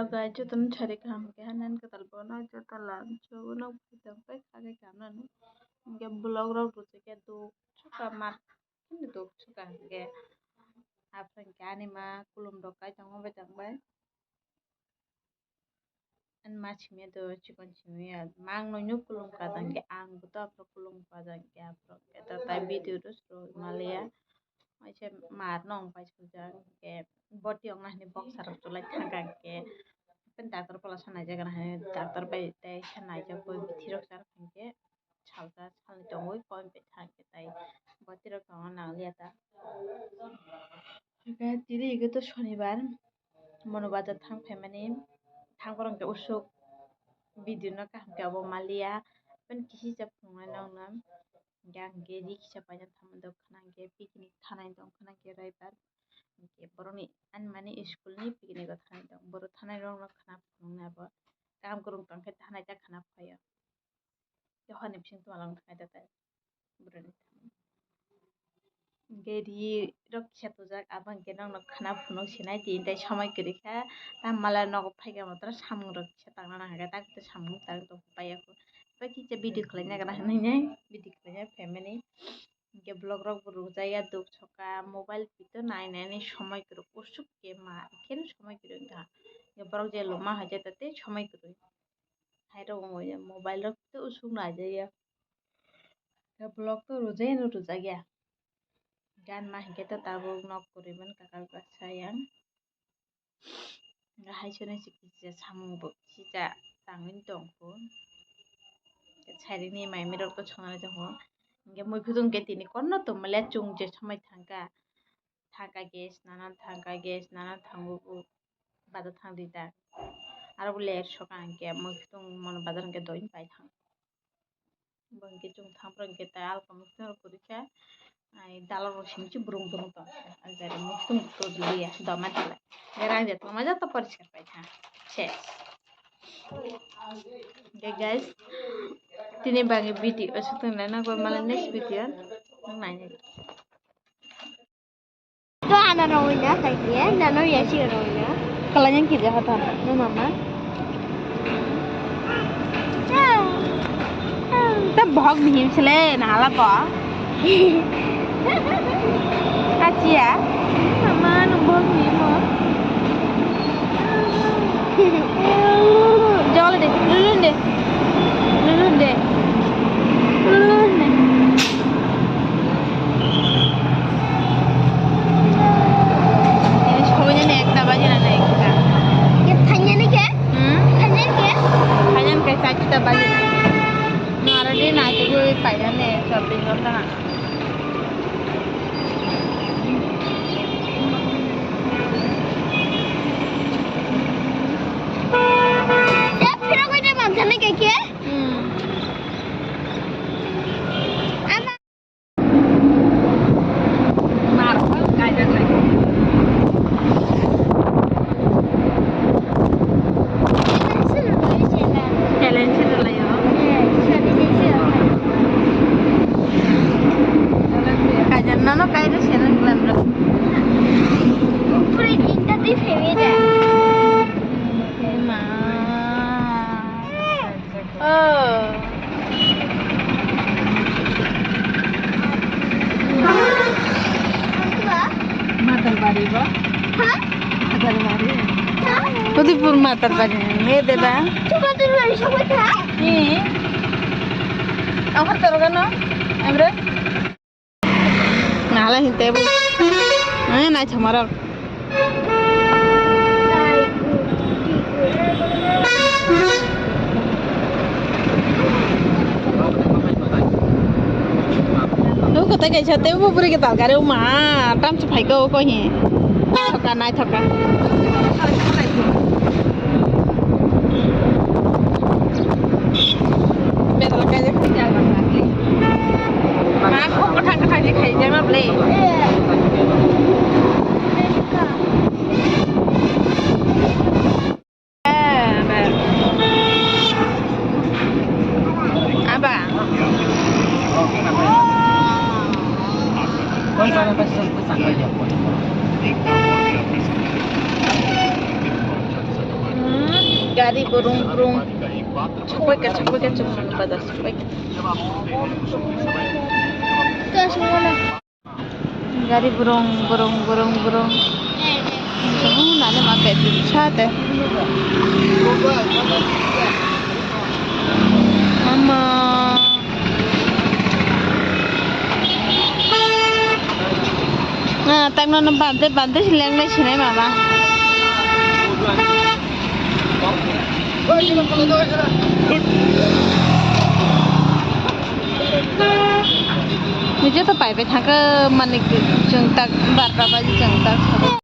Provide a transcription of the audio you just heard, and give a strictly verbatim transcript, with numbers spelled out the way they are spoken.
Hello guys, jotono sari kaham khe hanan kwtal bono joto lam chugo no phuitong pai kha khe kaham nano. Hinkhe vlog rok rwchikhe duk suka mar kheno duk suka hinkhe. Aphuru hinkhe ani ma kulum rok kai tongo bai tong bai. Ani ma simi do chikon simi ya mang no nw kulum ka tong khe ang bo to aphuru kulum ka tong khe aphuru khe ta tai video rw sro maliya. Waisa mar no ong pai sujak hinkhe boti ong nahini boxer rok chulai thangkha hinkhe. Doctor pola sanai jak nahini doctor bai tei sanai jak boi bithi rok char hinkhe salsa salni tongwi koi bai thangkhe tai boti rok tongo nangliya ta. Hinkhe tini hinkhe to sonibar mono bazar thang phaimani thang borok hinkhe usuk video no kaham khe abo maliya ben kisi cha phunuknai nokno. Hinkhe ang khe ri kisa paina tamo dok khana hinkhe picnic thanai dong khana hinkhe raibar hinkhe borokni ani mani school ni picnic o thanai dong borok thanai rok no khana phunuknai abo kaham kwrwng tong khe thanai ta khana phaio tei hor ni bising tongma lang thanai ta tai borokni hinkhe ri rok kisa tujak abo hinkhe nokno khana phunuk sinai tini tai somoi kwrwi kha tamo mala nogo phaikha motom samung rok kisa tangna nang khe tak samung tang tong paiya kho. Bai kisa video khwlaina gana hinwi video khwlaina family. Hinkhe vlog rok bo rwjak ya duk soka mobile pi to nai nai ni somoi kwrwi usuk khe ma khe somoi kwrwi wngkha. Hinkhe borok je loma hai jata tei somoi kwrwi hai rok wngwi mobile rok to usuk nai jak ya. Hinkhe vlog to rwjak ya no rwjak ya. Gan ma hinkhe to tabuk nok kwrwi mani kaka bwkha sayang. Hinkhe hai sene se kisa samung bo kisa tangwi tongkho. Sairini mai mirok to songnani tongo. Hinkhe mui khudung khe tini konno tongmaliya chwng je somoi thangkha. Thangkha gas nana thangkha gas nana thango bo bazar thangdi ta. Aro bo ler soka hinkhe mui khudung mono bazar hinkhe doin pai thang. Bo hinkhe chwng thangphru hinkhe ta alkam khe kwrwi kha. Ai dalal rok simi se brung brung tong kha. Ai jare muktung to liya doma tila. Rang je tongma joto poriskar pai kha. Ses. Hinkhe guys, tini bagwi video aswk tong nai nang khe mala next video nang nai nai. To ano rowina kaiye, nano ya si rowina. Kalanyang kije hata, no mama. Ta bohok bihim sele na hala ko. Kachiya. Mama no bohok bihim mo. Jol de, lulun de. Lulun de. Lulun de. Ini soinani ekta baji na ekta. Ye thangnani khe? Hmm? Thangnani khe? Thangnani khe charta baji. No, already nai tugui painani, shopping ghonta na. Tep phirok oi de mamsani khe khe? Hmm. Ama Challenge se rwlaio. Kaijak nano kaino sero glamrok. Puri tinta twi phaiwi da. Ma. Oh. Matalbari ba? Ha? Matalbari. Ha? Udaipur Matalbari. Ye deda. Chu Matalbari sobai tha? Ni. Agar toro gano? Amre? Nala hinte bu. Eh, nai chamarok. Nuko tai kaisa tei bo bwrwi kwtal gari o ma tam se phai ko ko hi. Thoka nai thoka. Betal kaijak. Ma khok kwthang kwthang se khaijak na bwle. Aba. Gari burung burung. Chukbaikha, chukbaikha, chukbaikha, chukbaikha. Gari burung burung burung burung. Nani ma bed sa te. Mama. Ah, tangno no bante bante silengnai sinai mama. Nije to paibai thangkhe mani chwng tak barta baji chwng tak.